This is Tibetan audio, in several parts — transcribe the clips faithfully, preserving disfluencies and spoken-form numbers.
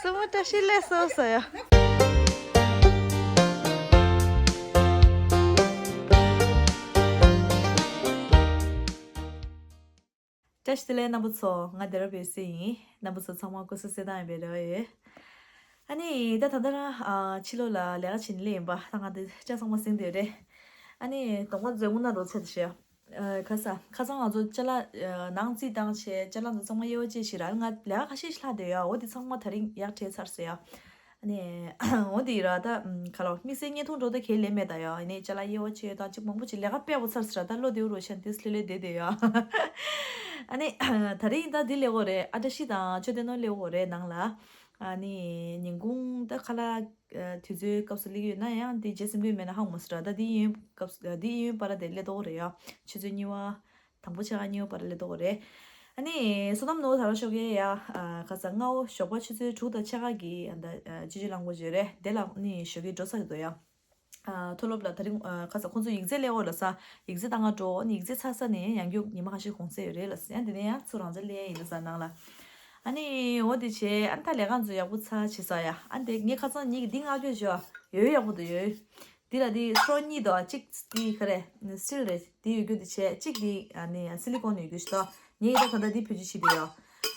ཚང་མ་བཀྲ་ཤིས་བདེ་ལེགས་སོ་ཟེར་ཡ། བཀྲ་ཤིས་བདེ་ལེགས་རྣམ་པ་ཚོ། ང་སྡེ་ར་བའི་སྲས་ཡིན། རྣམ་པ་ཚོ་ཚང་མ་སྐུ་གཟུགས་གསལ་ཐང་ཡིན་པའི་རེ་བ་ཡོད། ཨ་ནི་ད་ད་ལྟ་རང་ཨ་ཕྱི་ལོགས་ལ་ལས་ཀ་བྱེད་ནས་སླེབས་ཡིན་པ། ད་ང་འདི་ལྕགས་ཚང་མ་ཟིན་བསྡད་རེད། ཨ་ནི་གདོང་པ་མཛེས་མོ་ན་རོ་ཚད་བྱས། ཨ་ཁ་ས་ཁ་སང་ང་ཚོ་ཅ་ལག་ཨ་ནང་རྩིས་བཏང་བྱས་ཅ་ལག་འདི་ཚང་མ་དབྱེ་བ་བཅས་བྱས་ར། ང་ལས་ཀ་ཁ་ཤས་ཤིག་ལྷག་བསྡད་ཡོད། འོ་དེ་ཚང་མ་དེ་རིང་ཡར་སྤྲད་ཚར་ཟེར་ཡ། ཨ་ནི་འོ་དེ་ར་ད་ཨམ་ག་ལོ་དམིགས་བསལ་བརྙན་ཐུང་འགྲོ་ད་གས་ལས་མེད་ད་ཡ། ཨ་ནི་ཅ་ལག་དབྱེ་བ་བཅས་དང་ཅིག་མང་པོ་ཅིག་ལས་ཀ་དཔེ་བོ་ཚར་ཟེར་ར། ད་བློ་བདེ་བོ་རོ་ཤན་དེ་སླེ་ལེ་བསྡད་བསྡད་ཡ། ཨ་ནི་དེ་རིང་ད་འདི་སླེབས་ཡོད་རེད། ཨ་བཀྲ་ཤིས་དང་ཆོས་སྟོན་ནོ་སླེབས་ཡོད་རེད་ནང་ལ། ཨ་ནི་ཉིན་གུང་ད་ཁ་ལག་ཨ་དུས་ཚོད་སྐབས་སུ་སླེབས་ཡོད་ན་ཡང་དེ་རྗེས་སེམས་ལུས་མེད་ན་ཧ་གོ་མ་སོང་ར། ད་དེ་ཡིན་སྐབས་སུ་དེ་ཡིན་པར་དེ་སླེབས་ཡོད་རེད་ཡ། ཆུ་ཚོད་གཉིས་པ། དང་པོ་ཕྱེད་ཀ་གཉིས་པ་བར་སླེབས་ཡོད་རེད། ཨ་ནི་བསོད་ནམས་ནོར་བུ་ད་རང་ཤོག་གེ་ཡ། ཨ་ཁ་ས་སྔ་བོ་ཞོགས་པ་ཆུ་ཚོད་དྲུག་དང་ཕྱེད་ཀ་གི་ཨ་ད་ཨ་སྤྱི་སྤྱོད་རླངས་འཁོར་བརྗོད་རེད། དེ་ལ་ནི་ཞོགས་ཀས་འགྲོ་ཚར་གི་འདུག་ཡ། ཨ་མཐོ་སློབ་ལ་དེ་རིང་ཨ་ཁ་ས་ཁོང་ཚོ་ཡིག་ཚད་སླེབས་ཡོད་ལ་ས། ཡིག་ཚད་བཏང་ག་འགྲོ། ཨ་ནི་ཡིག་ཚད་ཚར་ས་ནས་ཡང་རྒྱུག་ཉི་མ་ཁ་ཤས་གོང་ཚད་ཡོད་རེད་ལ་ས། ཡང་དེ་ནས་ཡང་ཚུར་རང་ཚད་སླེབས་ཡིན་ལ་ས་ནང་ལ། ཨ་ནི་འོ་དེ་བྱས། ཨ་ནི་ད་ལས་ཀ་ཚོ་ཡག་པོ་ཚར་བྱས་ས་ཡ། ཨ་ནི་དེ་ངས་ཁ་སང་ཉིད་ཀྱི་འདི་མངགས་སྐྱོན་བྱས་ཡོད། ཡག་པོ་འདུག་ཡོད། འདི་ལ་འདི་སོ་གཉིས་འདུག་གཅིག་འདི་ག་རེ་སི་ཊིལ་རེད། འདི་ཡོད་རྒྱུ་འདི་བྱས། གཅིག་འདི་ཨ་ནི་སི་ལི་ཀོན་ཡོད་རྒྱུ་ཞིག་འདུག་ངས་ད་ད་ལྟ་འདི་བེད་སྤྱོད་བྱེད་བསྡད་ཡོད།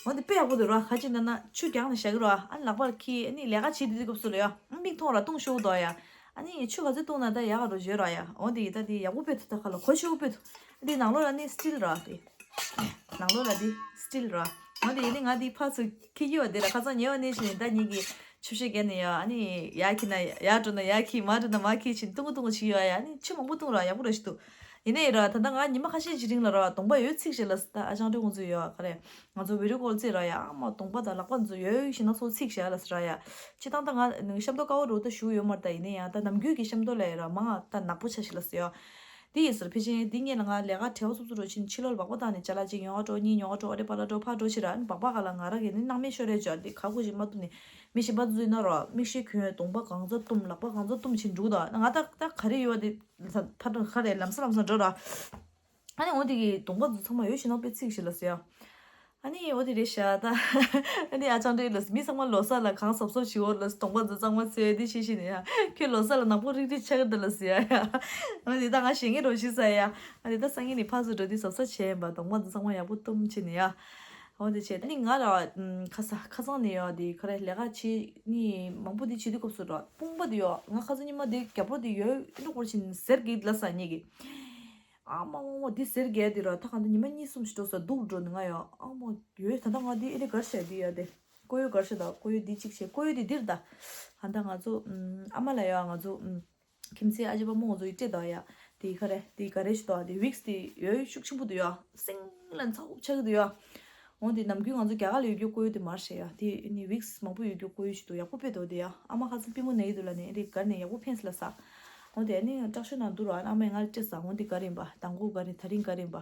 འོ་འདི་དཔེ་ཡག་པོ་འདུག་ར། ཁ་ཅིག་ན་ན་ཆུ་རྒྱག་ནས་བཞག་གི་ར། ཨ་ནི་ལག་པར་འཁྱེར། ཨ་ནི་ལས་ཀ་བྱེད་དུས་དུས་སྐབས་སུ་ལ་ཡ། ཨ་མིག་མཐོང་ར་བཏུང་ཤོག་འདུག་ཡ། ཨ་ནི་ཆུ་ག་ཚོད་བཏུང་ན་ད་ཡག་རོ་བརྗོད་ར་ཡ། འོ་འདི་ད་འདི་ཡག་པོ་དཔེ་འདུག་ད་ཁ་ལ་གོ་ཆོག་དཔེ་འདུག་འདི་ནང་ལོགས་ལ་ནི་སི་ཊིལ་ར། འདི་ནང་ལོགས་ལ་འདི་སི་ཊིལ་ར། འོ་འདི་ཡིན་ནི་ང་འདི་ཕར་ཚུར་འཁྱེར་གྱི་ཡོད། དེ་ལ་ཁ་སང་ཉལ་བ་ནས་བྱས་ནས་ད་ཉིད་ཀྱི་ཆུ་ཤེལ་བརྒལ་ནས་ཡ། ཨ་ནི་ཡར་འཁྱེར་ན་ཡར་འགྲོ་ན་ཡར་འཁྱེར། མར་འགྲོ་ན་མར་འཁྱེར་བྱས་ནས་ཏུང་ཀུ་ཏུང་ཀུ་བྱེད་ཀྱི་ཡོད་ཡ། ཨ་ནི་ཆུ་མང་པོ་བཏུང་ར་ཡག་པོ་ར་ཞིག་འདུག་ཡིན་ནའི་ར་ད་ལྟ་ང་ཉི་མ་ཁ་ཤས་ཅིག་རིང་ལ་ར་གདོང་པ་ཡོད་ཚིག་བྱས་ལ་ས། ད་ཨ་ཅང་ཏྲེ་ཁོང་ཚོ་ཡོད་ག་རེ། ང་ཚོ་བི་ཌི་ཡོ་ཀོལ་རྩེ་ར་ཡ། ཨ་མ་གདོང་པ་དང་ལག་པ་ཚོ་ཡོད་ཞིག་ན་ཚོ་ཚིག་བྱས་ལ་ས་ར་ཡ། སྤྱིར་བཏང་ད་ང་ཤམ་ཐབས་དཀར་པོ་རུ་ད་བཞུགས་ཡོད་མ་རེད། ད་ཡིན་ནའི་ཡང་ད་ནམ་རྒྱུན་གྱི་ཤམ་ཐབས་ལས་ར་མང་ང་ད་ནག་པོ་ཆ་ཞིག་ལ་ས་ཡ། དེ་ཡིན་ཟེར་ཕལ་ཆེར་འདི་སྔོན་ལ་ང་ལས་ཀ་བྲེལ་བ་ཚུབ་ཚུབ་རུ་ཕྱིན། ཕྱི་ལོགས་ལ་སྦག་སྦག་བཏང་ནས་ཅ་ལག་གཅིག་ཉོ་ག་འགྲོ། གཉིས་ཉོ་ག་འགྲོ། ཨ་རེ་པ་ལ་འགྲོ། ཕར་འགྲོ་ཕྱིར་ར། ཨ་ནི་སྦག་སྦག་ག་ལ་ང་རང་གིས་ནི་སྣང་མེད་ཤོར་རེ་བྱས། འདི་ག་གོ་ཞིག་མ་བཏུབ་ནས་མི་གཞན་པ་ཚོ་ཡིན་ན་ར་མིག་ཤེལ་གྱོན། གདོང་པ་གང་ཚ་བཏུམ། ལག་པ་གང་ཚ་བཏུམ་བྱས་འདུག་ད་ང་ད་ད་ག་རེ་ཡོད་དེ་ཕར་འགྲོ། ག་རེ་ལམ་སང་ལམ་སང་འགྲོ་ར། ཨ་ནི་འོ་དེ་གི་གདོང་པ་ཚོ་ཚང་མ་ཡོད་ཞིག་ན་དཔེ་ཚིག་ཞིག་ལ་ས་ཡ། ཨ་ནི་འོ་དེ་རེད་ཤག་ད། ཨ་ནི་ཨ་ཅང་ཏྲེ་ལ་ས། མི་ཚང་མ་ལོ་གསར་ལ་གང་གཟབ་གཟབ་བྱེད་འོ་ལ་ས། གདོང་པ་ཚོ་གཙང་མ་བྱས་དེ་བྱས་བྱས་ནས་ཡ། ཁྱོད་ལོ་གསར་ལ་ནག་པོ་རིག་རིག་ཆགས་ཀྱི་འདུག་ལ་ས་ཡ་ཡ། ཨ་ནི་ད་ང་ཞེད་སྣང་རོ་ཞིག་ས་ཡ། ཨ་ནི་ད་སང་ཉིན་ནས་ཕར་ཚུར་འགྲོ་དུས་གཟབ་གཟབ་བྱས་ཡིན་པ། གདོང་པ་ཚོ་ཚང་མ་ཡག་པོ་བཏུམ་བྱས་ནས་ཡ། འོ་དེ་བྱས། ཨ་ནི་ང་ལ་ཨམ་ཁ་ས་ཁ་སང་ནས་ཡ་དེ་ག་རེ་ལས་ཀ་བྱེད་ནི་མང་པོ་དེ་བྱེད་དུས་སྐབས་སུ་ར་དཔུང་པ་དེ་ཡ། ང་ཁ་སང་ཉི་མ་དེ་རྒྱབ་རོ་དེ་ཡ་ཨེ་འདྲ་སྐོར་ཕྱིན་ཟེར་གི་ལ་ས་ཉིད་ཀྱི། ཨ་མ་མ་མ་འདི་ཟེར་གི་ཡ་དེ་ར། ད་གང་ད་ཉི་མ་གཉིས་གསུམ་ཞིག་འགྲོ་ས་སྡུག་འགྲོ་ནི་ང་ཡ། ཨ་མ་ཡོད། ད་ད་ང་འདི་ཨེ་རེ་གར་ཤ་འདི་ཡ་དེ་ཀོ་ཡོ་གར་ཤ་ད། ཀོ་ཡོ་འདི་གཅིག་བྱས། ཀོ་ཡོ་འདི་འདིར་ད། ཨ་ད་ང་ཚོ་ཨམ་ཨ་མ་ལ་ཡ། ང་ཚོ་ཨམ་ཁྱིམ་མཚེས་ཨ་ཅེ་པ་མོ་ང་ཚོ་ཡི་སྤྲད་ད་ཡ། དེ་ག་རེ་དེ་ག་རེ་ཞིག་ད། དེ་ཝིགས་དེ་ཡོད་ཤུགས་ཆེན་པོ་འདུག་ཡ། སིང་ལ་ཚ་འུབ་ཆགས་ཀྱི་འདུག་ཡ། འོ་དེ་ནམ་རྒྱུན་ང་ཚོ་རྒྱ་གར་ལ་ཡོད་རྒྱུ་ཀོ་ཡོ་དེ་མ་རེད་ཤག་ཡ། དེ་ནི་ཝིགས་མང་པོ་ཡོད་རྒྱུ་ཀོ་ཡོ་ཞིག་འདུག་ཡག་པོ་དཔེ་འདུག་དེ་ཡ། ཨ་མ་ཁ་སང་པུས་མོ་ན་གི་འདུག་ལབ་ནས་ཨེ་རེ་གར་ནས་ཡག་པོ་ཕན་སོང་ལ་ས། འོ་དེ་ཨ་ནི་སྐྲག་ཤོར་ནང་འདུག་ར། ཨ་མས་ང་ལ་སྤྲད་ས། འོ་དེ་ག་རེ་ཡིན་པ། དང་པོ་ག་རེ། དེ་རིང་ག་རེ་ཡིན་པ།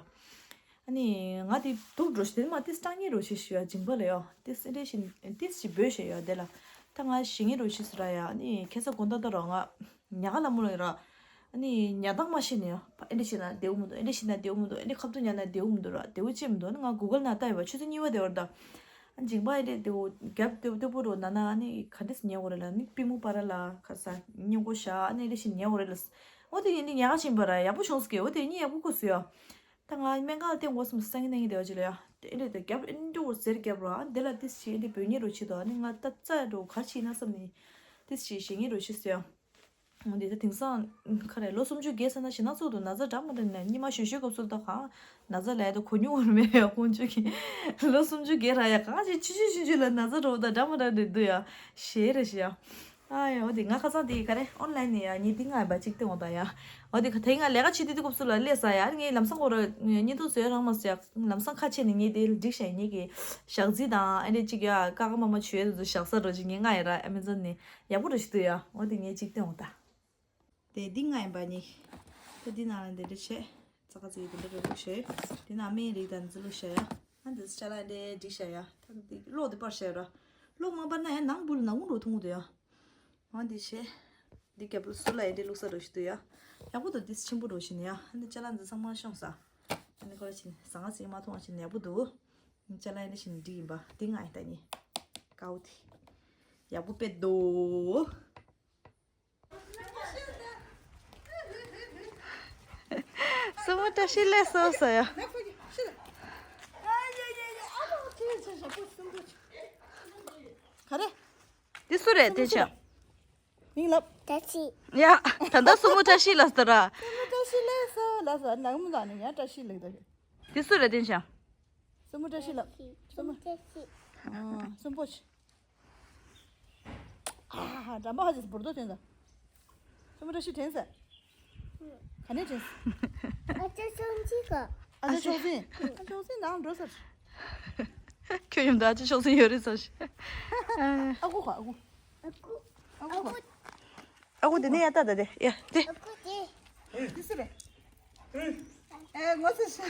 ཨ་ནི་ང་དེ་སྡུག་འགྲོ་ཞིག་དེ་མ་ཏིས་སྐྲག་ཉེ་རོ་ཞིག་ཞུ་ཡ། སྦྱིན་པ་ལ་ཡ་ཏིས་ཨེ་འདྲ་ཞིག་ཏིས་ཞིག་འབོད་ཞེས་ཡ་དེ་ལ། ད་ང་ཞེད་སྣང་རོ་ཞིག་ཟེར་ར་ཡ། ཨ་ནི་ཁ་སང་དགོང་དག་ད་ར་ང་ཉལ་ཁ་ལ་མོ་ལ་ཡ་ར། ཨ་ནི་ཉལ་སྟངས་མ་ཤེས་ནས་ཡ། ཨེ་འདྲ་བྱས་ན་བདེ་པོ་མི་འདུག་ཨེ་འདྲ་བྱས་ན་བདེ་པོ་མི་འདུག་ཨེ་འདྲ་ཁ་ཐུག་ཉལ་ན་བདེ་པོ་མི་འདུག་ར། བདེ་པོ་ཅིག་མི་འདུག་ཨ་ནི་ང་གུ་གལ་ནང་ལྟ་ཡོད་པ། ཆུ་ཚོད་གཉིས་པ་དེ་བར་ད། ཨ་ནི་སྦྱིན་པ་ཨེ་འདྲ་བདེ་པོ་རྒྱབ་བདེ་པོ་བདེ་པོ་རོ་ན་ན། ཨ་ནི་ག་འདྲ་སེ་ཉལ་དགོས་རེད་ལ། ཨ་ནི་པུས་མོ་བར་ལ་ཁ་ས་སྙིང་གོ་བཞག་ཨ་ནི་ཨེ་འདྲ་བྱས་ཉལ་དགོས་རེད་ལ། འོ་དེ་ཡིན་དུས་ཉལ་ཁ་ཕྱིན་པ་ར་ཡག་པོ་བྱུང་སོང་གི། འོ་དེ་གཉིད་ཡག་པོ་ཁུག་སོང་ཡ། ད་ང་སྨན་ཁང་ལ་བསྟན་དགོས་བསམ། སང་ཉིན་གནངས་ཉིན་དེ་བ་ཅིག་ལ་ཡ། དེ་ཨེ་འདྲ་དེ་རྒྱབ་ཨེ་འདྲ་བོ་ཟེར་རྒྱབ་ར། ཨ་དེ་ལ་ཏིས་ཞིག་ཨེ་འདྲ་བོ་ཉེ་རོ་ཆེ་དོ། ཨ་ནི་ང་ད་རྩ་འགྲོ་གར་ཕྱིན་ན་བསམ་ནས་ཏིས་ཞིག་ཞེད་སྣང་རོ་ཆེ་སོང་ཡ། འོ་དེ་ད་དེང་སང་ག་རེ་ལོ་སུམ་ཅུ་བརྒལ་ཚར་ན་ཞེད་སྣང་ཚོགས་འདུག་ན་ཚ་འདྲ་མ་འདྲ་ནས་གཉིད་མ་ཞུ་ཞུའི་སྐབས་སུ་ད་གང་ན་ཚ་ལས་ད་གོ་མྱོང་བ་མེད་ཡ། ཁོང་ཚོ་གི་ལོ་སུམ་ཅུ་བརྒལ་ར་ཡ། གང་ཅི་ཆུང་ཆུང་ཆུང་ཆུང་ལ་ན་ཚ་འདྲ་བོ་ད་འདྲ་མ་འདྲ་འདྲ་འདུག་ཡ། ཞེད་རེ་ཞེད་ཡ། ཨ་ཡ། འོ་དེ་ང་ཁ་སང་དེ་ག་རེ་ཨོན་ལན་ནས་ཡ་ངས་འདི་མངགས་ཡིན་པ་གཅིག་སྟོན་འོང་ད་ཡ། འོ་དེ་ག་དེ་ང་ལས་ཀ་བྱེད་དུས་དུས་སྐབས་སུ་ལ་སླེབས་ས་ཡ། ངས་ལམ་སང་ཁོ་ར་བརྙན་ཐུང་བཟོས་རང་མ་བཟོས་ཡ། ལམ་སང་ཁ་ཕྱེ་ནས་ངས་དེ་འགྲིག་ཤག་ངེད་ཀྱི་ཞག་རྩི་དང་ཨེ་འདྲ་གཅིག་ཡ་ཀ་ཀ་མ་མ་བྱོས་དུ་ཞག་ས་རོ་ཅིག་ངས་མངགས་ཡ་ར་ཨེ་མེ་ཛོན་ནས། ཡག་པོ་ར་ཞིག་འདུག་ཡ། འོ་དེ་ངས་གཅིག་སྟོན་འོང་ད། དེ་འདི་མངགས་ཡིན་པ་ནི། ད་འདི་ནང་ལ་འདི་འདྲ་བྱས། ཙག་ཙིག་འདི་འདྲ་རེ་བླུགས་བྱས། འདི་ནང་སྨན་རིགས་དང་འདི་བླུགས་བྱས་ཡ། ཨ་འདི་ཅ་ལག་འདི་སྒྲིག་བྱས་ཡ། ད་འདི་གློག་འདི་སྤར་བྱས་ར། གློག་མ་སྤར་ན་ཡང་ནང་སྦུག་ལ་ནག་མོ་འགྲོ་ཐུང་འདུག་ཡ། འོ་འདི་བྱས། འདི་རྒྱབ་ལ་ཟུར་ལ་ཡ་འདི་བླུགས་ས་རོ་ཞིག་འདུག་ཡ། ཡག་པོ་འདུག་འདི་ཆེན་པོ་འགྲོ་བཞིན་ཡ། ཨ་འདི་ཅ་ལག་འདི་ཚང་མ་ཤོང་ས། ཨ་འདི་ཁོ་ར་ཕྱིན་ཟང་ངེ་ཟིང་མ་མཐོང་བ་ཕྱིན་ཡག་པོ་འདུག་ཅ་ལག་ཡ་འདི་བཞིན་འགྲིག་ཡིན་པ་འདི་མངགས་ཡིན་ད་ནི། ཀའོ་དེ། ཡག་པོ་དཔེ་འདུག་སྲུ་མོ་བཀྲ་ཤིས་ལེགས་སོ་ཟེར་ཡ། ག་རེ། འདི་སུ་རེད་དེ་ཆ། མིང་ལབ། བཀྲ་ཤིས། ཡ། ད་ལྟ་སྲུ་མོ་བཀྲ་ཤིས་ལ་ཟེར་ར། སྲུ་མོ་བཀྲ་ཤིས་ལེགས་སོ་ལ་ཟེར། ནང་མི་ལ་ནི་ཡ་བཀྲ་ཤིས་ལེགས་ད་རེད། འདི་སུ་རེད་དེ་ཆ། སྲུ་མོ་བཀྲ་ཤིས་ལབ། སྲུ་མོ། སྲུ་མོ་བཀྲ་ཤིས། ཨ། སྲུ་མོ་བཀྲ་ཤིས། ཨ་ཧ། འགྲམ་པ་ཧ་ཅིག་འབུར་དོ་དྲན་ས། སྲུ་མོ་བཀྲ་ཤིས་དྲན་ས། ག་ནས་དྲན་ས། ཨ་ཅག་ཆུང་ཆུང་ག་ཨ་ཅག་ཆུང་ཆུང་། ཨ་ཆུང་ཆུང་ནང་འགྲོ་ས། ཁྱོད་མཉམ་དུ་ཨ་ཅག་ཆུང་ཆུང་ཡོད་རེད་ས། ཨ་ཁུ་ག་ཨ་ཁུ། ཨ་ཁུ་ག་ཨ་ཁུ་དེ་ནས་ཡ་ལྟ་ད་དེ་ཡ་དེ། ཨ་ཁུ་དེ། དེ་སུ་རེད། ཨེ་ངོ་ཚ་ཤི།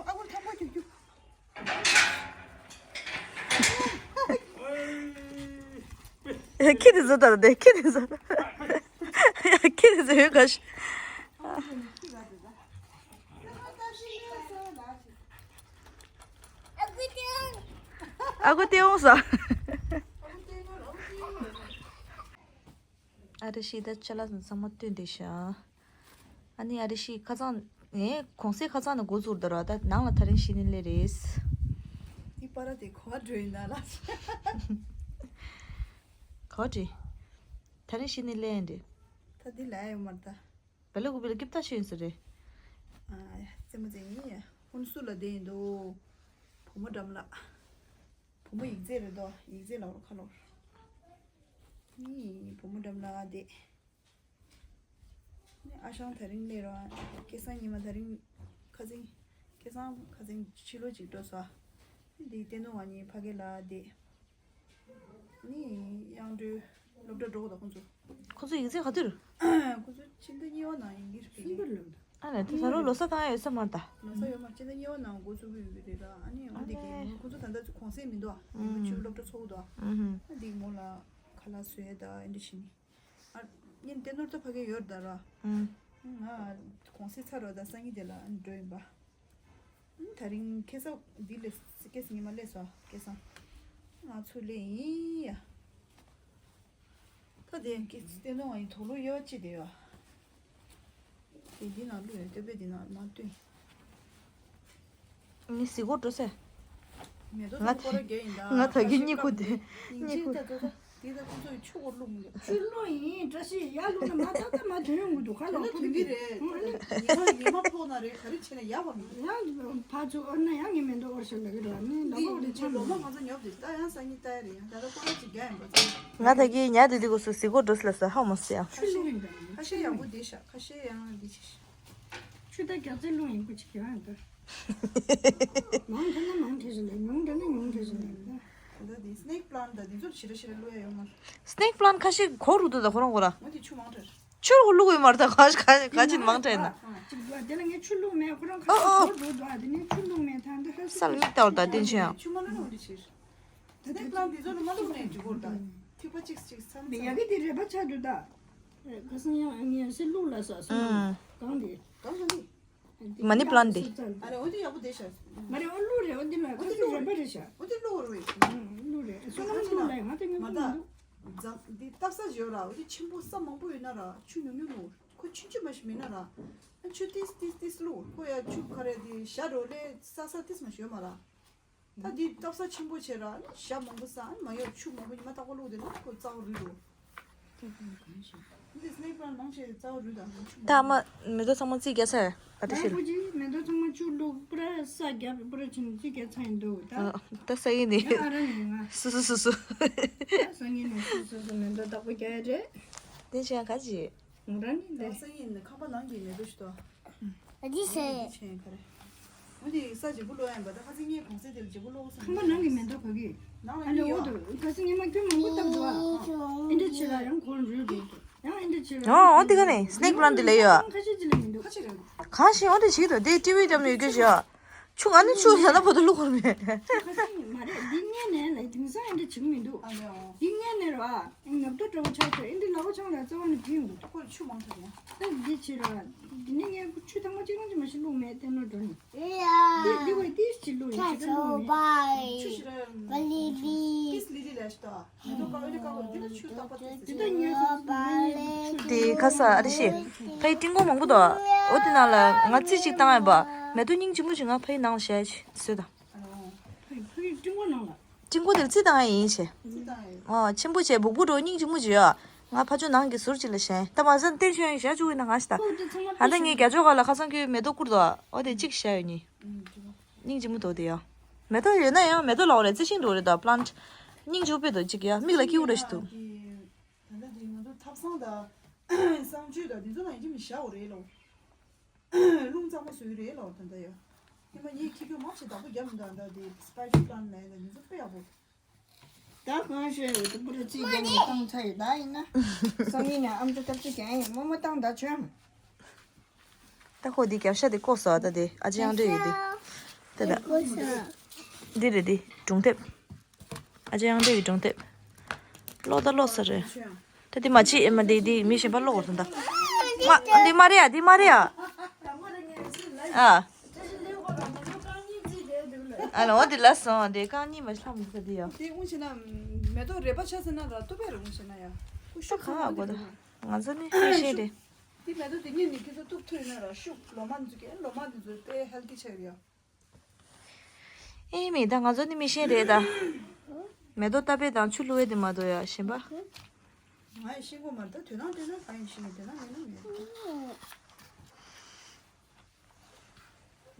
ཨ་ཁུ་ཐང་པོ་རྒྱུག་རྒྱུག་ཁྱི་དེ་ཚོ་ལྟ་དེ་ཁྱི་དེ་ཚོ། ཁྱི་དེ་ཚོ་ཡོད་ག་ཤི། ཨ་ཁུ་སྟེ་འོང་ས། ཨ་རི་ཤི་ད་ཅ་ལག་ཚང་མ་བཏོན་བསྡད་ཤག་ཨ་ནི་ཨ་རི་ཤི་ཁ་སང་ངས་གོང་སའི་ཁ་སང་ནས་འགོ་བཙུགས་འདུག་ར། ད་ནང་ལ་ཐག་རིང་ཤི་ནི་སླེབས་རེད། འདི་པ་ར་དེ་ག་པར་འགྲོ་ཡིན་ན་ལ། ག་པར་འགྲོ། ཐག་རིང་ཤི་ནི་སླེབས་ཡིན་རེད། ད་འདི་ལ་ཡོད་མ་རེད་ད། བེ་ལ་ཀུ་བེ་ལ་ཀིབ་ཏ་ཤི་ཡིན་ས་རེད། ཨ་ཡ་རྩེད་མོ་རྩེ་ཡིན་ཡ། ཧུན་སུ་ལ་བསྡད་ཡིན་འདུག་བུ་མོ་འགྲམ་ལ། བུ་མོ་ཡིག་རྩེ་རེད་དོ། ཡིག་རྩེ་ལ་ཁ་ལོར། ནི་བུ་མོ་འགྲམ་ལ་བསྡད། ནི་ཨ་ཞང་དེ་རིང་སླེབས་རོགས། སྐལ་བཟང་ཉི་མ་དེ་རིང་ཁ་སང་། སྐལ་བཟང་ཁ་སང་ཕྱི་ལོགས་ཅིག་འགྲོ་སོང་། ནི་འདི་བསྟན་ནོ་ང་གཉིས་ཕ་གི་ལ་བསྡད། ནི་དབྱངས་སྒྲོལ་སློབ་གྲྭ་འགྲོ་དགོས་ད་ཁོང་ཚོ། ཁོང་ཚོ་ཡིག་ཚད་ག་དུས། ཁོང་ཚོ་ཕྱི་ཟླ་གཉིས་པ་ནང་ཡིན་གྱི་རེད། ཨ་ནི་དེ་ད་རུང་ལོ་གསར་བཏང་ཡ་ཡོད་ས་མ་རེད་ད། ལོ་གསར་ཡོད་མ་རེད། ཕྱི་ཟླ་གཉིས་པ་ནང་འགོ་བཙུགས་ཀྱི་ཡོད་ཀྱི་རེད་ད། ཨ་ནི་འོ་དེ་གི་ཨ་ནི་ཁོང་ཚོ་ད་ལྟ་གུང་སེང་མི་འདུག་ཨ། ཨུམ། ཆུ་སློབ་གྲྭ་ཚོགས་འདུག་ཨ། ཨུམ། ཨ་དེ་མོ་ལ་ཁ་ལག་བཟོས་ད་ཨེ་འདྲ་བྱས་ནི། ཨ་ངས་བསྟན་ནོར་ད་ཕ་གི་ཡོད་ད་ར། ཨུམ། ང་གུང་སེང་ཚར་རོ་ད་སང་ཉིན་དེ་ལ་ཨ་ནི་འགྲོ་ཡིན་པ། ཨ་ནི་དེ་རིང་ཁ་སང་འདི་ལས་སྐལ་བཟང་ཉི་མ་སླེབས་སོང་སྐལ་བཟང་། ང་ཚོ་སླེབས་ཡིན་ཡ། ད་དེ་སྐལ་བསྟན་ནོ་ང་ཡི་དོགས་ལོ་ཡོད་ཅི་དེ་ཡོད། དེ་འདི་ནང་བླུགས་ཡོད་སྟོད་པས་འདི་ནང་མ་བཏོན། ནི་གཟིགས་སྐོར་འགྲོ་སེ། མེ་ཏོག་ང་ཚོ་སྐོར་ར་རྒྱག་ཡིན་ད། ང་ད་གི་གཉིད་ཁུག་དེ་གཉིད་ཁུག་ད་ད་ད་འདི་ད་ཁོ་ཚོ་ཡི་ཆུ་སྐོར་བླུགས་མི་འདུག་ཆུ་བླུགས་ཡིན་བཀྲ་ཤིས་ཡར་བླུགས་ན་མ་ད་ད་མ་དོན་ཡོང་གི་འདུག་ཁ་ལོ་ཐུག་གི་རེད། ཉི་མ་ཉི་མ་ཕོག་ན་རེད་ག་རེ་བྱས་ན་ཡག་པ་མི་འདུག་ཡང་ཕར་ཚུར་ཨོར་ན་ཡང་ངས་མེ་ཏོག་ཨོར་ཤོར་ལ་གི་རོ་ནི་ལོ་མ་འོ་དེ་ཆ་ལོ་མ་ང་ཚོ་ཉོབ་དེ་ད་ཡང་སང་ཉིན་ལྟ་ཡ་རེད་ཡང་ད་ད་སྐོར་ར་ཅིག་རྒྱག་ཡིན་པ་ཚོ། ང་ད་གི་ཉལ་དེ་དེ་གོ་སུ་གཟིགས་སྐོར་འགྲོ་སི་ལ་ས་ཧ་མོ་སི་ཡ། ཆུ་བླུགས་ཡིན་ད་ཡིན། ཁ་ཤས་ཡག་པོ་བསྡད་ཤག་ཁ་ཤས་ཡང་འདི་ཆི་ཤག་ཆུ་ད་རྒྱག་རྩེ་རླུང་ཡིན་པ་ཅིག་ཡོད་ཡིན་པ། མང་དྲགས་ན་མང་དྲགས་ཤིག་ལས་ཉུང་དྲགས་ན་ཉུང་དྲགས་ཤིག་ལས། ད་ལྟ་འདི་སི་ནེག་པི་ལན་ཊི་ད་འདི་ཚོར་ཞེ་དྲག་ཞེ་དྲག་བླུག་ཡ་ཡོད་མ་རེད། སི་ནེག་པི་ལན་ཊི་ཁ་ཤས་གོག་རུ་འདུག་ད་ཁོ་རང་ཁོ་ར། ང་འདི་ཆུ་མང་དྲགས། ཆུར་གོ་བླུག་ཡོད་མ་རེད་ད་ག་ག་ག་ཅིག་མང་དྲགས་ན། ཅིག་འདུག་ཨ་དེ་ལ་ངས་ཆུ་བླུག་མེད་ཁོ་རང་ཁ་ཤས་གོག་རུ་འདུག་ཨ་དེ་ནས་ཆུ་བླུག་མེད་ད་འདི་ཧ་ས་ལ་མིག་ལྟ་བར་ད་བསྟན་ཆེ་ཡང་། ཆུ་མ་ལ་ནོ་འདི་ཆེ། སི་ནེག་པི་ལན་ཊི་འདི་ཚོ་ལ་མ་བླུགས་ནས་འགྲིག་གོ་ད། ཐིགས་པ་གཅིག་གཅིག་ཚང་ཚང་། ཡ་གི་དེ་རེ་བ་ཆགས་འདུག་ད། ཁ་སང་ཡང་ངས་སི་བླུགས་ལ་ས་སོ་ནམ་གང་དེ། གང་ས་ནི། མ་ནི་པི་ལན་ཊི་དེ། ཨ་ནི་འོ་དེ་ཡག་པོ་བསྡད་ཤག་མ་རེད་ཨོ་བླུགས་རེད་ཨོ་དེ་ལ་ཁ་ཤས་རེ་བ་རེད་ཤག་འོ་དེ་བླུགས་རེད། བླུགས་རེད་སོ་ནམ་བླུགས་ལ་ང་དེ་ངས་མ་བླུགས་མི་འདུག་འཛམ་འདི་སྟབས་ས་བརྗོད་ར་འོ་དེ་ཆེན་པོ་ས་མང་པོ་ཡོད་ན་ར་ཆུ་ཉུང་ཉུང་བླུགས་ཁོ་ཆུང་ཆུང་མ་ཞིག་མིན་ན་ར་ཆུ་ཏིས་ཏིས་ཏིས་བླུགས་ཁོ་ཡ་ཆུ་ཁ་རེ་དེ་ཞ་རོ་ལེ་ས་ས་ཏིས་མ་ཞིག་ཡོད་མ་ར། ད་འདི་སྟབས་ས་ཆེན་པོ་བྱས་ར་ནི་ཞྭ་མང་པོ་ཟ་ནི་མ་ཡོང་ཆུ་མང་པོ་ཉི་མ་རྟག་པར་བླུགས་དེ་ནི་ཁོ་རྩ་བ་རུལ་འགྲོ། འདི་སི་ནེག་པི་ལན་ཊི་མང་ཆེ་རྩ་བ་རུལ་དང་ཆུ་མང་པོ། ད་མ་མེ་ཏོག་ཚང་མ་རྩིས་རྒྱག་ས་ཨ་ཏི་ཤིལ། ཁོ་ཅི་མེ་ཏོག་ཚང་མ་ཆུ་བླུགས་པུ་ར་ས་རྒྱབ་པུ་ར་ཆུ་ནི་རྩིས་རྒྱག་ཚར་ཡིན་འདུག་ད། ཨ་ད་ས་ཡིན་ནི། ཡ་ཨ་ར་ནི་ང་། སུ་སུ་སུ་སུ། ད་ས་ངན་ནི་སུ་སུ་སུ་མེ་ཏོག་བདག་པོ་རྒྱག་ཡ་རེད། དེ་བྱས་ག་ཅི། ང་རང་ནི་ད་ལས། སང་ཉིན་ཁང་པ་ནང་གི་མེ་ཏོག་ཞིག་ཏོ། ཨ་ཅི་ཟེར། ཆེན་ག་རེ། འོ་དེ་ས་བརྗེ་པོ་ལོ་ཡན་པ་ད་ཁ་སང་ངའི་གོང་ཚད་དེ་ལ་བརྗེ་པོ་ལོ་སོང་། ཁང་པ་ནང་གི་མེ་ཏོག་ག་གི། ནང་ལ་ཨ་ལེ་ཡོད། འོ་དོ་ཁ་སང་ངས་མ་ཁྱོད་མང་པོ་བཏབ་འདུག་ཨ། ཨེ་འདྲ་བྱེད་ལ་ཡང་གོང་རུལ་འགྲོ་འདུག་ཡང་ཨེ་འདྲ་བྱེད་ལ། ཨོ་འོ་དེ་ག་ནས་སི་ནེག་པི་ལན་ཊི་དེ་ལས་ཡོད། ཁ་ཤས་ཅི་ལ་མི་འདུག་ཁ་ཤས་རེད། གང་ཞིག་འོ་དེ་ཞིག་ཏོ་དེ་ཊི་ཝི་འགྲམ་ཡོད་རྒྱུ་ཞིག་ཆུ་ཨ་ནི་ཆུ་ཡང་ན་བོ་དུ་བླུག་ཁོར་མེད། ཁ་སང་མ་རེད་འདི་ངས་ནས་ལ་དེང་སང་ཨེ་འདྲ་བྱེད་ཀྱི་མི་འདུག་ཨ་ལེ་ཨོ། འདི་ངས་ནས་ར་ང་ད་འདྲ་བོ་ཆགས་ཚོད་ཨེ་འདྲ་ལ་བོ་ཆང་ལ་རྩ་བ་ནས་བྲིས་འདུག་ཁོ་ཆུ་མང་ཐུབ་ཡ། ད་འདི་བྱེད་ར། ནི་ངས་ཆུ་ཐང་མ་གཅིག་རང་གཅིག་མ་ཞིག་བླུགས་མེད་དེ་ནོ་འགྲོ་ནི། འདི་འདི་བས་ཏིས་ཅིག་བླུགས་ཡིན་ཆུ་ད་བླུགས་མེད། ཆུ་ཞིག་ར་ཏིས་ལི་ལི་ལས་ཤི་ད། མེ་ཏོག་ཀ་འོད་ཀ་འོད་འདི་ལ་ཆུ་ཏག་པ་ཏིས་ཏིས། འདི་ད་ཉོས་སོང་། དེ་ཁ་ས་ཨ་རི་ཤི། ཕ་ཡི་ཏིང་གོ་མང་པོ་དོ། འོ་དེ་ནང་ལ་ང་རྩི་གཅིག་བཏང་ཡ་བ། མེ་ཏོག་སྙིང་རྗེ་མོ་ཞིག་ང་ཕ་ཡི་ནང་ལ་བཞག་ཡ་ཅིག་བཟོས་ད། ཕ་ཡི་ཕ་ཡི་ཏིང་གོ་ནང་ལ། ཏིང་གོ་དེར་རྩི་བཏང་ཡ་ཡིན་ཤེ། རྩི་བཏང་ཡ་ཡིན། ཨོ་ཆེན་པོ་བྱས་སྦུག་སྦུག་འགྲོ་སྙིང་རྗེ་མོ་ཅིག་ཡོད། ང་ཕ་ཆོ་ནང་གི་ཟུར་ཅིག་ལ་བཞག་ཡིན། ད་མ་ཟན་ཏེ་ཤོན་བཞག་བཅུག་ཡིན་ན་ང་ཤི་ད། ཁོ་དེ་ཚང་མ་ཨ་ད་ངས་རྒྱ་ཅོག་ག་ལ་ཁ་སང་ཁྱོད་མེ་ཏོག་བསྐུར་དོ། འོ་དེ་གཅིག་བཞག་ཡོད་ནི། སྙིང་རྗེ་མོ་དོ་དེ་ཡ། མེ་ཏོག་ཡོད་ན་ཡང་མེ་ཏོག་ལ་འོ་རེ་རྩི་ཤིང་འགྲོ་རེད་ད་པླན་ཊི། སྙིང་རྗེ་པོ་དཔེ་དོ་གཅིག་ཡ་མིག་ལ་སྐྱིད་པོ་རེ་ཞིག་འདུག་ད་ལྟ་དེ་ང་ཚོ་ཐབ་ཚང་དང་གསང་སྤྱོད་དང་དེ་ཚོ་ལ་ཡིན་གཅིག་མིན་བཞག་འོ་རེད་ལོ། རླུང་གཙང་མ་བཟོས་རེད་ལོ་ད་ལྟ་ཡ། ཉི་མ་ངས་ཁྱི་ཁྱོད་མ་ཞིག་བདག་པོ་རྒྱབ་མི་འདུག་ད་དེ་སི་པའི་ཌར་པླན་ཊི་ལ་ཡིན་ད་དེ་ཚོ་དཔེ་ཡག་པོ། ད་གང་ཤེས་འོ་ད་པུ་ར་རྩིས་རྒྱབ་ནས་བཏང་ཚར་ཡོད་ད་ཡིན་ན། སང་ཉིན་ནས་ཨམ་ཅོག་ཐབ་ཚིག་ཀྱང་ཡིན་མོ་མོ་བཏང་ད་བྱོས། ད་ཁོ་འདི་རྒྱབ་ཤ་དེ་བཀོག་སོང་ད་དེ་ཨ་ཅེ་ཡང་འདྲེ་ཡོད་དེ། དེ་ད། འདི་རེད་དེ་སྒྲུང་དེབ། ཨ་ཅེ་ཡང་འདྲེ་ཡི་སྒྲུང་དེབ། ཀློག་ད་ཀློག་ས་རེད། ད་འདི་མ་བྱེད་ཨེ་མ་འདི་འདི་མི་གཞན་པ་ཀློག་དགོས་ད། མ་འདི་མ་རེད་ཨ་འདི་མ་རེད་ཨ། ཨ། ཨ་ལ་འོ་འདི་ལ་སོང་འདི་རྐང་གཉིས་མ་ལྷམ་ཟ་འདི་ཡ། དེ་དངོས་བྱས་ན་མེ་ཏོག་རལ་པ་ཆགས་ཟེར་ན་ར་ཏུ་པས་ར་དངོས་བྱས་ན་ཡ། ཁུ་ཤུ་ཁ་ཧ་གོ་ད། ང་ཚོ་ནི་ཤེས་ཤེས་རེད། དེ་མེ་ཏོག་དེ་གཉིས་ནི་ཁྱེད་ཚོ་གཏུབ་ཐུབ་ཡིན་ན་ར་ཤུགས་ལོ་མ་འཛུགས་ཀྱི་ལོ་མ་འདི་ཚོ་དཔེ་ཧེལ་ཐི་ཆགས་ཡོད་ཡ། ཨེ་མེད་ད་ང་ཚོ་ནི་མི་ཤེས་རེད་ད། མེ་ཏོག་ཏ་པེ་དང་ཆུ་བླུག་ཡས་དེ་མ་གཏོགས་ཡ་གཞན་པ། ང་ཡི་ཤེས་གོ་མ་རེད་ད་དོན་དག་དེ་ན་གང་ཡིན་ཤེས་ནས་དོན་དག་མེད་ན་མེད།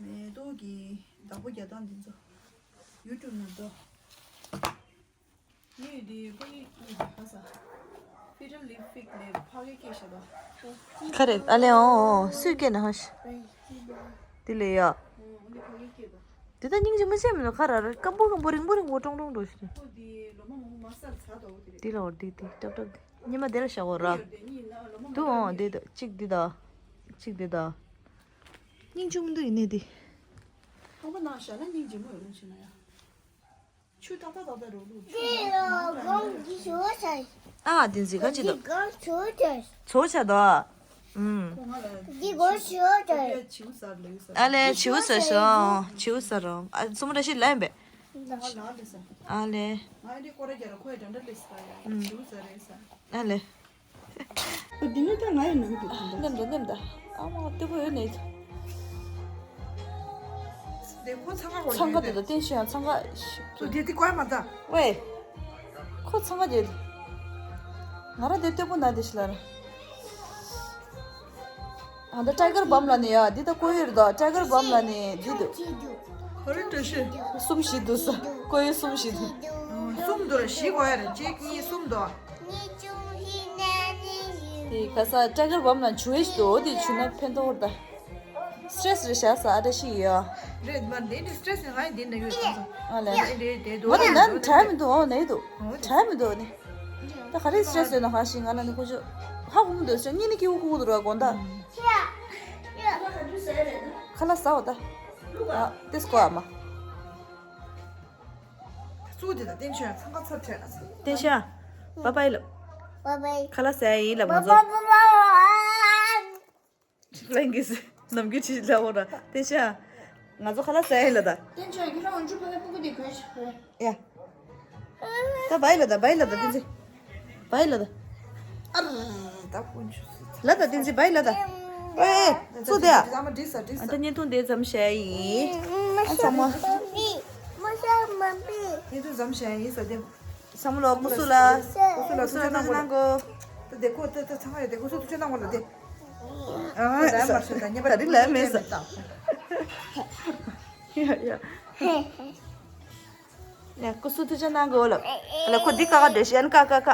མེ་ཏོག་གི་བདག་པོ་རྒྱག་སྟངས་འདི་ཚོ་ཡུ་ཊུབ་ནང་འགྲོ། ངས་འདི་ཕ་གི་གཉིས་ཀྱི་ཧ་ས། ཕི་ཊར་ལི་ཕིག་ལས་ཕ་གི་སྐད་བཤད་པ། ཁ་རེད་ཨ་ལེ་ཨོ་ཨོ་སུས་སྐད་ན་ཧ་ཤི། དེ་ལས་ཡ། འདི་ད་སྙིང་རྗེ་མི་བྱེད་མི་འདུག་ཁ་ར་ར་སྐམ་པོ་སྐམ་པོ་རིང་པོ་རིང་པོ་ཀྲོང་ཀྲོང་འགྲོ་ཤི། ཁོ་འདི་ལོ་མ་མང་པོ་མ་སར་ཚ་དོ་དེ་རེད། འདི་ལ་འོ་འདི་འདི་ཏག་ཏག་འདི་ཉི་མ་དེ་ལ་བཞག་འོ་ར། འདུག་ཨོ་འདི་ད་གཅིག་འདི་ད། གཅིག་འདི་ད། སྙིང་རྗེ་མི་འདུག་ཡིན་ནི་འདི། ཁང་པ་ནང་བཞག་ན་སྙིང་རྗེ་མོ་ཡོད་ལུང་ཕྱིན་ན་ཡ། ཆུ་ཏག་ཏག་ཏག་ཏག་རོ་ལུ། འདི་ལོ་གོང་གི་ཞོ་ཆ། ཨ་དེ་འཛི་ག་ཅི་འདི་དོ། གོང་ཆུ་ཆ། ཚོ་ཆ་དོ། ཨུམ། ཁོ་ང་ལ། འདི་གོང་ཞོ་ཆ། ཁོ་ཡ་བྱིའུ་ཟ་ལེ་ཟ། ཨ་ལེ་བྱིའུ་ཟ་ཤོ། བྱིའུ་ཟ་རོ། ཨ་སུ་མོ་ར་ཤི་ལ་ཡིན་པས། ང་ལ་ལེ་ཟ། ཨ་ལེ། ང་འདི་ཀོ་ར་རྒྱ་ར་ཁོ་ཡ་འདྲ་འདྲ་ལེ་ཟ་ཡ། ཨུམ། བྱིའུ་ཟ་རེ་ཟ། ཨ་ལེ། འདི་ནི་ད་ང་ཡི་ནང་དུ་ཐོན་པ། ནེམ་ད་ནེམ་ད། ཨ་མ་ལྟོས་པོ་ཡོད་ནས། དེ་ཁོ་ཚང་ཁ་གོ་ཚང་ཁ་དེ་ད་བསྟན་ཤོད་ཡང་ཚང་ཁ་ཤིག་དེ་དེ་ཀོ་ཡ་མ་ད། ཝེ། ཁོ་ཚང་ཁ་དེ། ང་ར་དེ་ལྟོས་པོ་ན་དེ་ཤི་ལ་ར། ཨ་ད་ཊའི་གར་བམ་ལ་ནི་ཡ་འདི་ད་ཀོ་ཡོད་རེད་ད་ཊའི་གར་བམ་ལ་ནི་འདི་འདུག་ག་རེ་འདྲ་ཤི། གསུམ་བཞི་འདུག་ས་ཀོ་ཡོད་གསུམ་བཞི་འདུག་གསུམ་འདུག་ར་བཞི་གོ་ཡ་ར་གཅིག་གཉིས་གསུམ་འདུག་དེ་ཁ་ས་ཊའི་གར་བམ་ལ་བྱུ་ཡས་ཤིག་འདུག་འོ་དེ་བྱུ་ན་ཕན་ཐོགས་རེད་ད། སི་ཊེ་སི་རེད་བཞག་ས་ཨ་འདྲ་ཤི་ཡོད། རེད་མ་འདི་འདི་སི་ཊེ་སི་ནི་ང་ཡི་འདི་འདྲ་ཡོད་ཙང་ཙང་། ཨ་ལེ། འདི་འདི་འདི་འདུག་ང་དེ་ནན་དྲན་མི་འདུག་འོ་ནས་འདུག་འོ་དྲན་མི་འདུག་ནི། ད་ག་རེ་སི་ཊེ་སི་ཡོད་ན་ཧ་ཤི་ང་ལ་ནི་ཁོ་ཆོ་ཧ་གོ་མི་འདུག་ཟེར་གཉིད་ནི་སྐྱིད་པོ་ཁུག་འདུག་ར་དགོང་དག་ཁ་ལག་ཟ་བ་ད། ཨ་ཏེ་སྐོ་ཨ་མ། ཚུགས་དེ་ད་བསྟན་ཆོས་ཚང་ཁ་ཚར་བྲལ་ལ་ཚར། བསྟན་ཆོས། བཱའི་བཱའི་ལབ། བཱའི་བཱའི། ཁ་ལག་ཟ་ཡ་ཡིན་ལབ་ང་ཚོ། བཱའི་བཱའི་བཱའི། ལན་གྱིས་ནམ་རྒྱུན་ཅིག་ལབ་འོ་ར་བསྟན་ཆོས། ང་ཚོ་ཁ་ལག་ཟ་ཡ་ཡིན་ལ་ད། བསྟན་ཆོས་ཁྱེད་རང་འོན་ཆུ་ཕ་མའི་སྤུ་གུ་དེ་གོན་ཞིག་གོན། ཡ། ད་བཱའི་ལ་ད་བཱའི་ལ་ད་བསྟན་ཆོས། བཱའི་ལ་ད། ཨ་ར་ད་དཀོན་མཆོག་གསུམ། ལ་ད་བསྟན་ཆོས་བཱའི་ལ་ད། ཨེ་ཚུགས་དེ་ཨ། ཨ་ད་བརྙན་ཐུང་དེ་ཙམ་བྱས་ཡིན། ཨ་ཚང་མ། བརྙན་ཐུང་ཙམ་བྱས་ཡིན་ས་དེ། བསམ་བློ་སྐུ་གཟུགས་ལ། སྐུ་གཟུགས་ལ་ཐུགས་ཆེ་གནང་དགོས། ད་དེ་ཁོ་ད་ད་ཚང་མ་ཡོད་དེ་སྐུ་གཟུགས་ཐུགས་ཆེ་གནང་དགོས་ལ་དེ། ཨ་ད་མ་ཤོད་ད་ཉེ་པ་ད་རིག་ལ་མེད་ས། ཡ་ཡ། ཡ་སྐུ་གཟུགས་ཐུགས་ཆེ་གནང་དགོས་ལ། ལ་ཁོ་འདི་ཀ་ཀ་འདྲེ་ཤི་ཨན་ཀ་ཀ་ཀ།